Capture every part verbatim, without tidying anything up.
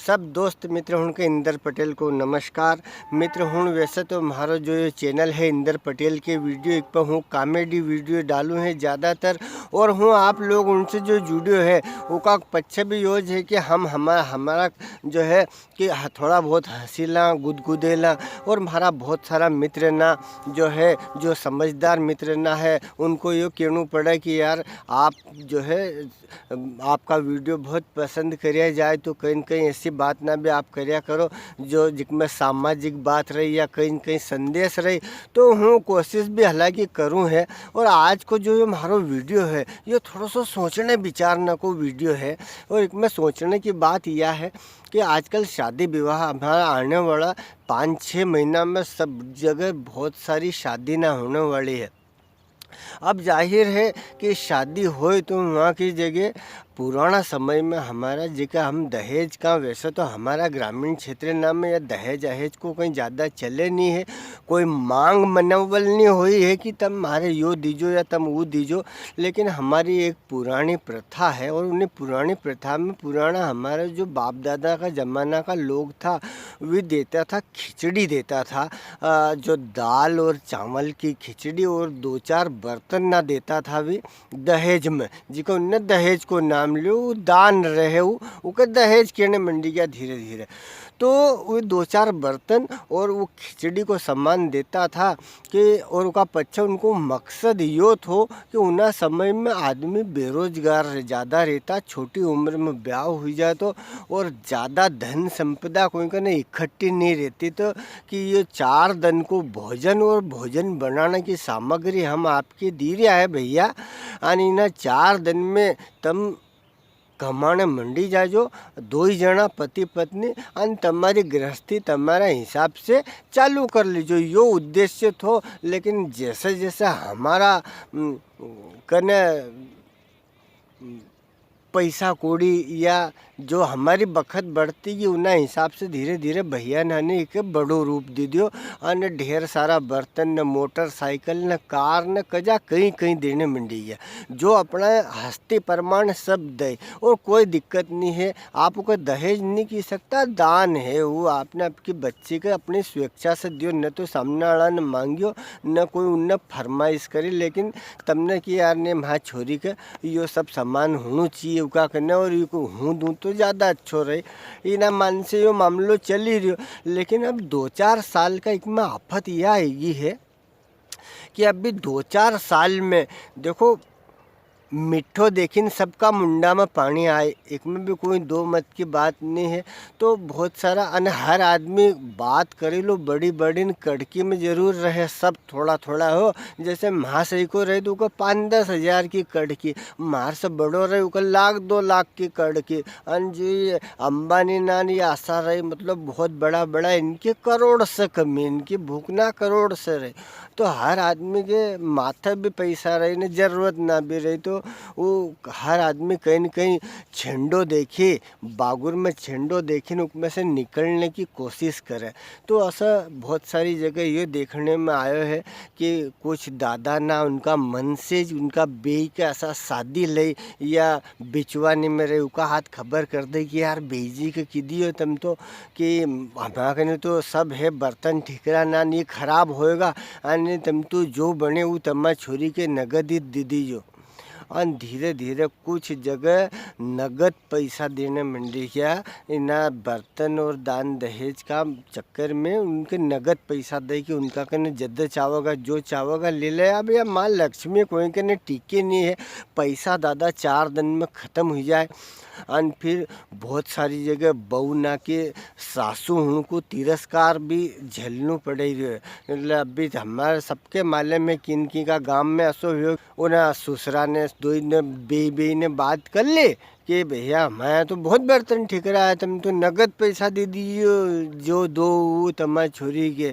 सब दोस्त मित्र हुण के इंदर पटेल को नमस्कार। मित्र हुण, वैसे तो म्हारो जो ये channel है इंदर पटेल के video, इक पे हूँ comedy video डालूँ है ज़्यादातर, और हूँ आप लोग उनसे जो जुड़्यो है, उका पच्छे भी योज है कि हम, हमा-, हमारा जो है कि ह-, थोड़ा बहुत हंसीला, गुदगुदेला, और म्हारा बहुत सारा मित्र ना जो है, जो समझदार मित्र ना है, उनको यो कहणू पड़े कि यार, आप जो है, आपका video बहुत पसंद करिया जाए, तो कई न कई ऐसी बात ना भी आप करिया करो, जो जिकमें सामाजिक बात रही या कई न कई संदेश रही। तो हूँ कोशिश भी हालांकि करूँ है। और आज को जो ये म्हारो video है, ये थोड़ो सो सोचने विचारने को video है। और इकमें सोचने की बात यह है कि आजकल शादी विवाह हमारा आने वाला पाँच छः महीना में सब जगह बहुत सारी शादी ना होने वाली है। अब जाहिर है कि शादी होय तो वहाँ की जगह पुराना समय में हमारा जेका हम दहेज का, वैसे तो हमारा ग्रामीण क्षेत्र ना में या दहेज अहेज को कई ज़्यादा चले नी है, कोई मांग मनवल नी होई है कि तम म्हारे यो दीजो या तम वो दीजो, लेकिन हमारी एक पुरानी प्रथा है और उन्हीं पुरानी प्रथा में पुराना हमारे जो बाप दादा का जमाना का लोग था, वे देता था, खिचड़ी देता था। अ, जो दाल और चावल की खिचड़ी और दो चार बर्तन ना देता था वे दहेज में, जिको उनने दहेज को नाम लियो, वो दान रहे, वो, उके दहेज कहने मंडी गया धीरे धीरे। तो वो दो चार बर्तन और वो खिचड़ी को सामान देता था कि, और उका पच्छे उनको मकसद यो थो कि उना समय में आदमी बेरोजगार ज़्यादा रहता, छोटी उम्र में ब्याव हुई जातो और ज़्यादा धन संपदा कोई कने इकट्ठी नहीं रहती, तो कि ये चार दन को भोजन और भोजन बनाने की सामग्री हम आपके दी रिया है भैया, अन इना चार दन में तम कमाने मंडी जाजो, दो ही जणा पति पत्नी, अन तमारी गृहस्थी तमारा हिसाब से चालू कर लीजो, यो उद्देश्य थो। लेकिन जैसे जैसे हमारा, उम, कने, उम, पैसा कौड़ी या जो हमारी बखत बढ़ती गई, उना हिसाब से धीरे धीरे भैया नाने इके बड़ो रूप दे दियो। अन ढेर सारा बर्तन न, मोटरसाइकिल न, कार न, कजा कई कई देने मंडी गया, जो अपना हस्ती प्रमाण सब दे और कोई दिक्कत नहीं है। आप उके दहेज नहीं की सकता, दान है वो, आपने आपकी बच्ची के अपनी स्वेच्छा से दियो, न तो सामने वाला ने मांगियो, न कोई उनने फरमाइश करी, लेकिन तमने कि यार ने म्हा छोरी के यो सब सामान होनो चाहिए उका कने, और इको हूँ दूँ तो ज़्यादा अच्छो रहे। इना मन से यो मामलो चली रह्यो। लेकिन अब दो चार साल का इकमें आफत या आएगी है कि अभी दो चार साल में, देखो, मीठो देखिन सबका मुंडा में पानी आए, इकमें भी कोई दो मत की बात नहीं है। तो बहुत सारा, अन हर आदमी बात करे लो, बड़ी बड़ी न कड़की में जरूर रहे, सब थोड़ा थोड़ा हो। जैसे म्हा सरीको रहे तो उको पाँच दस हजार की कड़की, म्हार से बड़ो रहे उको लाख दो लाख की कड़की, अन जो ये अंबानी नान ये असा रहे, मतलब बहुत बड़ा बड़ा, इनके करोड़ से कमी, इनकी भूखना करोड़ से रहे। तो हर आदमी के माथे भी पैसा रहे ने जरूरत ना भी रही, तो वो हर आदमी कहीं न कहीं छेंडो देखे, बागुर में छेंडो देखिन उकमें से निकलने की कोशिश करे। तो असा बहुत सारी जगह ये देखने में आयो है कि कुछ दादा ना उनका मन से ज उनका बेई के असा शादी ले या बिचवानी में रहे उका हाथ खबर कर दे कि यार बेई जी के की दियो तम तो कि हमारा कने तो सब है बर्तन ठीकरा ना, नी खराब होएगा, अने तम तो जो बने वो तमा छोरी के नगद ही दे दीजो। अन धीरे धीरे कुछ जगह नगद पैसा देने मंडी गया। इना बर्तन और दान दहेज का चक्कर में उनके नगद पैसा दे के उनका कने जद चावेगा, जो चावेगा ले ले। अब या माँ लक्ष्मी कोई कने टिके नहीं है, पैसा दादा चार दिन में खत्म हुई जाए। अन फिर बहुत सारी जगह बहू ना के सासू हुण को तिरस्कार भी झेलनो पड़े रह्यो है। मतलब अभी हमारे सबके मालूम है किन की का गांव में असो हुयो, उना ससुरा ने दोई ने बेई बेई ने बात कर ले कि भैया, मैं तो बहुत बर्तन ठीक रहा है, तुम तो नगद पैसा दे दियो, जो दो वो तमारी छोरी के।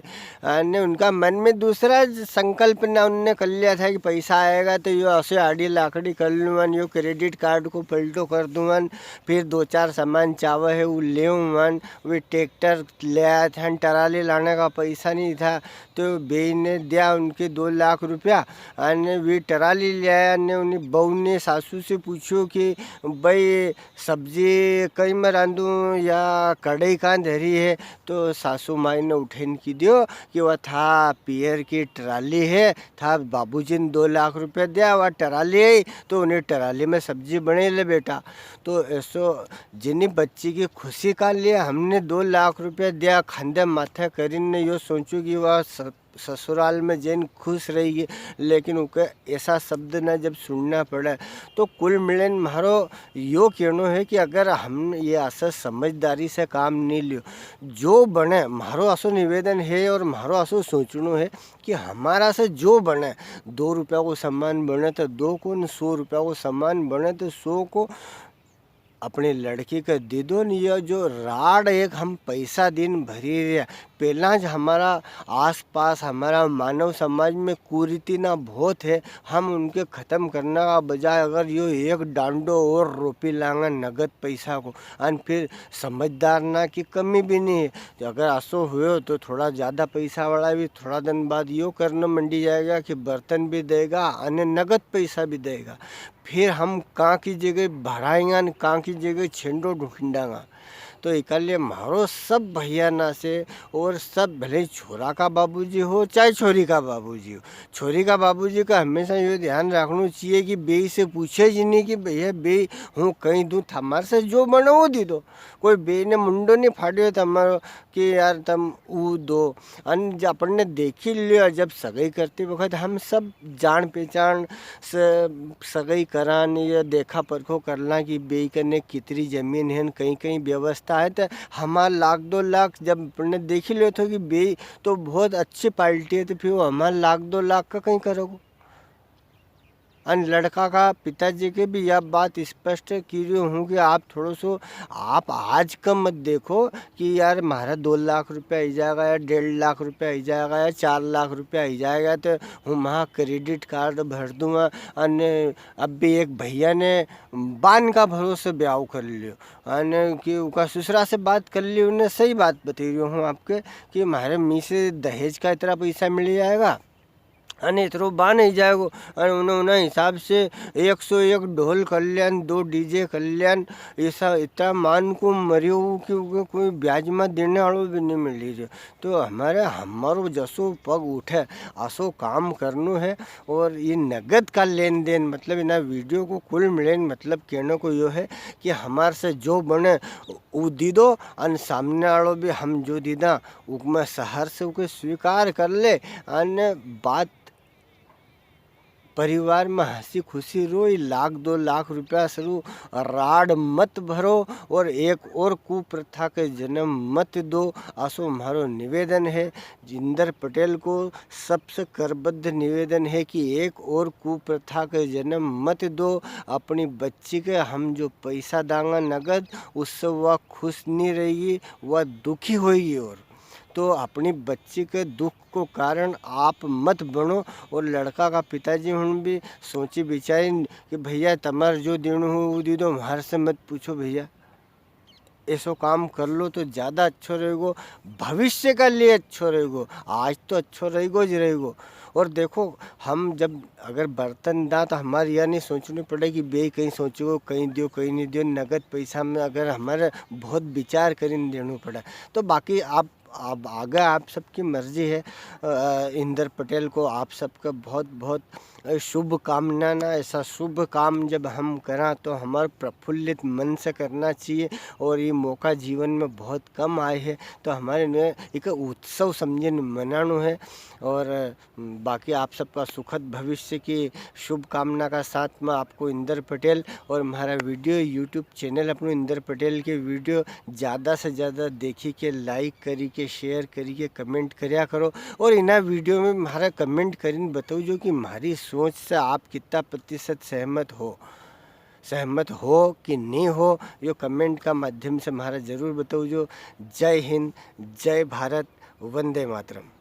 अने उनका मन में दूसरा ज संकल्प ना उनने कर लिया था कि पैसा आएगा तो यो असे आड़ी लाकड़ी कर लूँगन, यो credit card को पलटो कर दूँगन, फिर दो चार सामान चावे है वो लेऊँगन। वे ट्रैक्टर ले आया था, ट्राली लाने का पैसा नहीं था, तो बेई ने दिया उनके दो लाख रुपया। अने वे ट्राली ले आया, ने उन्हें बहू ने सासू से पूछो कि भाई, सब्जी कई में रांधूं या कढ़ाई कां धरी है, तो सासू माई ने उठेन की दियो कि वह था पियर की ट्राली है, था बाबूजी ने दो लाख रुपया दिया, वह ट्राली आई, तो उन्हें ट्राली में सब्जी बने ले बेटा। तो ऐसो जिनी बच्ची की खुशी का लिए हमने दो लाख रुपया दिया, खांदे माथे करीन ने यो सोचू कि वह स-, ससुराल में जैन खुश रहेगी, लेकिन उके ऐसा शब्द ना जब सुनना पड़े, तो कुल मिलन म्हारो यो कहनो है कि अगर हम ये ऐसा समझदारी से काम नहीं लियो, जो बने, म्हारो असो निवेदन है और म्हारो असो सोचनो है कि हमारा से जो बने, दो रुपया को सामान बने तो दो को, न सौ रुपया को सामान बने तो सौ को, अपनी लड़की के दे दो न। ये जो राड़ एक हम पैसा दिन भरी रहे, पहला ज हमारा आसपास, हमारा मानव समाज में कुरीति ना बहुत है, हम उनके खत्म करने का बजाय अगर यो एक डांडो और रोपी लांगा नगद पैसा को, अन फिर समझदार ना की कमी भी नहीं है। तो अगर असो हुयो तो थोड़ा ज्यादा पैसा वाला भी थोड़ा दिन बाद यो करने मंडी जाएगा कि बर्तन भी देगा अने नगद पैसा भी देगा। फिर हम कां की जगह भराएंगा न कां की जगह छेंडो ढूंढांगा। तो इकालिए म्हारो सब भैया ना से, और सब भले छोरा का बाबूजी हो चाहे छोरी का बाबूजी हो, छोरी का बाबूजी का हमेशा यो ध्यान रखनो चाहिए कि बेई से पूछे जी नहीं कि भैया बेई हूँ कई दूँ, थमार से जो बने वो दी दो। कोई बेई ने मुंडो नहीं फाड़ियो थमारो कि यार तम ऊ दो। अन ज-, अपन ने देखी लियो, जब सगाई करती वक्त हम सब जान पहचान से सगाई करान, ये देखा परखो करला कि बेई कने कितरी जमीन है, कई कई व्यवस्था है, तो हमार लाख दो लाख जब अपन ने देखी लियो थो कि बेई तो बहुत अच्छी पार्टी है, तो फिर वो हमार लाख दो लाख का कई करोगो। अन लड़का का पिताजी के भी यह बात स्पष्ट की रही हूँ कि आप थोड़ो सो, आप आज का मत देखो कि यार म्हारा दो लाख रुपया आई जाएगा या डेढ़ लाख रुपया आई जाएगा या चार लाख रुपया आई जाएगा तो हूँ वहाँ क्रेडिट कार्ड भर दूंगा। अन अब भी एक भैया ने बान का भरोसे ब्याव कर लियो, अन कि उका ससुरा से बात कर ली, उन्हें सही बात बता रही हूँ आपके कि म्हारे मी से दहेज का इतना पैसा मिल जाएगा। अने इतरो बान ही जाएगो। अने उन्हें, उन्हें हिसाब से एक सौ एक ढोल कर लिया न, दो डीजे कर लिया न, ऐसा इतना मान को मरियो कि उके कोई ब्याज में देने वालो भी नहीं मिली रह्यो। तो हमारे, हमारो जसो पग उठे, असो काम करनो है। और ये नगद का लेन देन, मतलब इना वीडियो को कुल मिलेन, मतलब कहने को यो है कि हमारे से जो बने, ऊ दी दो, अन सामने वालो भी हम जो दी दा, उकमें सहर से उके स्वीकार कर ले, अन बात परिवार में हंसी खुशी रो, ई लाख दो लाख रुपया सरू राड मत भरो और एक और कुप्रथा के जन्म मत दो, असो म्हारो निवेदन है। इंदर पटेल को सबसे करबद्ध निवेदन है कि एक और कुप्रथा के जन्म मत दो। अपनी बच्ची के हम जो पैसा दांगा नगद, उससे वह खुश नहीं रहेगी, वह दुखी होगी। और तो अपनी बच्ची के दुख को कारण आप मत बनो। और लड़का का पिताजी हुन भी सोची विचारी कि भैया, तमारे जो देणो हो, वो दे दो, म्हारे से मत पूछो भैया। ऐसो काम कर लो तो ज्यादा अच्छो रहेगो, भविष्य का लिए अच्छो रहेगो। आज तो अच्छो रहेगो ज रहेगो। और देखो, हम जब अगर बर्तन दा तो हमारे यह नहीं सोचनी पड़े कि बेई कई सोचेगो, कई दियो, कई नहीं दियो। नगद पैसा में अगर हमारे बहुत विचार करीन देणो पड़े। तो बाकी आप, आप आगे आप सबकी मर्जी है। अ, इंदर पटेल को आप सबका बहुत, बहुत शुभकामना ना। ऐसा शुभ काम जब हम करा तो हमारे प्रफुल्लित मन से करना चाहिए। और ये मौका जीवन में बहुत कम आए है, तो हमारे ने एक उत्सव समझे न मनानो है। और बाकी आप सबका सुखद भविष्य की शुभकामना का साथ में आपको इंदर पटेल और हमारा वीडियो, YouTube चैनल अपनो इंदर पटेल के वीडियो ज्यादा से ज्यादा देखी के, like करी के, share करी के, comment करया करो। और इना वीडियो में म्हारा comment करीन बताओ जो कि म्हारी सोच से आप कितना प्रतिशत सहमत हो, सहमत हो कि नहीं हो, यो comment का माध्यम से म्हारा जरूर बताओ जो। जय हिंद, जय भारत, वंदे मातरम।